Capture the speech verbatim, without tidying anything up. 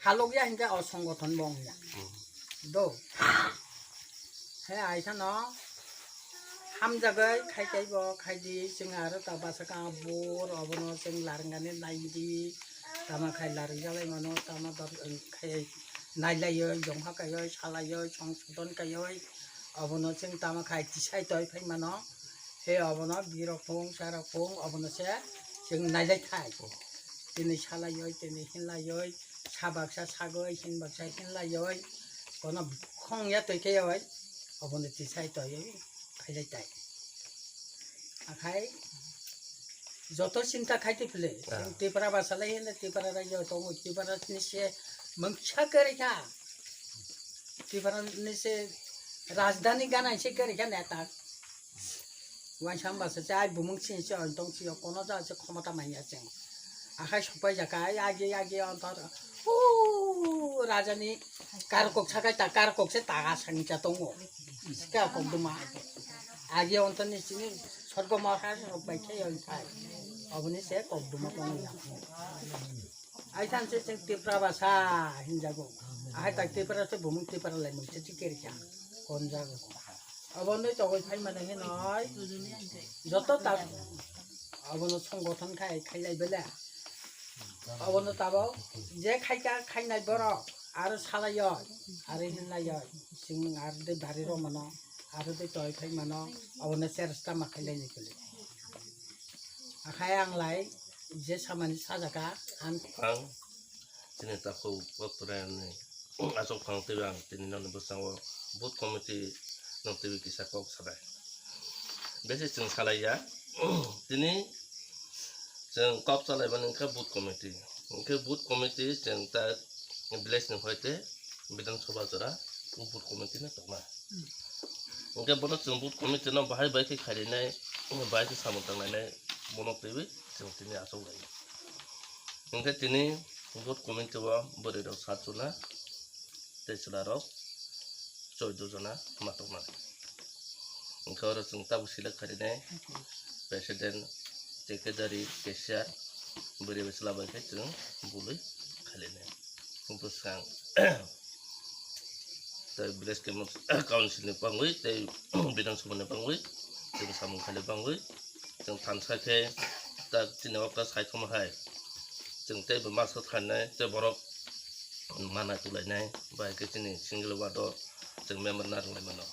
Khalokya hinkhe o songothon bo wngya. Do. He aithano hamjagwi khai tei bo khai di, chwng aro ta basa ka bor obono chwng laringani nai di. Tama khai laringjalai mano, tama dor khai nailaioi, jongha kaioi, salaioi, songsodon kaioi, obono chwng tama khai tisai toi phai mano. He obono birok phung, sarok phung, obono se chwng nailai thai. Tini salaioi, tini hinlaioi, sa baksa sagoi, hin baksa hinlaioi, kono khong ya toi khe oi, obono tisai toi oi, khailai tai. Akhai joto chinta khai te phile, Ah. Tripura basa lai hile Tripura rajyo tongo, Tripura ni se mungsa kari kha. Tripura ni se rajdhani gana se kari kha neta. Waisa basa se ai bumung sini se oi tong sio, kono ja se khomota manya cheng. Akhai sopai jaka ai agi agi ontor. Hu, rajani karkok sakai ta karkok se taga sangcha tongo. Sika kok duma. Agi ontor ni sini sorgo ma kha rok bai khe oi khai. Oboni se kok duma tongo ya. Ai than se cheng Tripura basa hinjago. Ahai tak Tripura se bumung Tripura lai mung se chikeri kha. Kon jago. Obo noi togoi phai mane hinoi. Joto tak obono songothon khai khailai bele. Obono tabo je khaika khainai borok aro salaio, aro hinlaio, sing aro de bari romano, aro de toi phai mano, obono seresta ma khailai ni kuli. Akhai ang lai je samani sajaka ang Ang chini takhuk Oktoraini aswk phang twiwi ang tini nokni bwskango booth committee no twiwi kisa kok sanai. Besi chwng salaiya tini chwng kok salaimani wngkha booth committee. Hwnkhe booth committee chwng ta village ni hoite Bidhan Sabha jora booth committee no tongma. Hwnkhe bono chwng booth committee no bahai bai khe kharinai, bahai khe samung tanglainai bono twiwi chwng tini achuk lai. Hwnkhe tini booth committee o bwrwi rok sat jona tei chwla rok choido jona ma tongma. Hwnkhe oro chwng tabuk select kharinai president, secretary, cashier, bwrwi bai chwla bai khe chwng bului kharinai. Bwskang tei village council ni bangwi tei Bidhan Sabha ni bangwi chwng samung khainai bangwi chwng thansa khe tak chini o khe sai khoma hai chwng tei bo masa khainai tei borok mana tulainai bai khe chini single ward o chwng member narwk lai mano.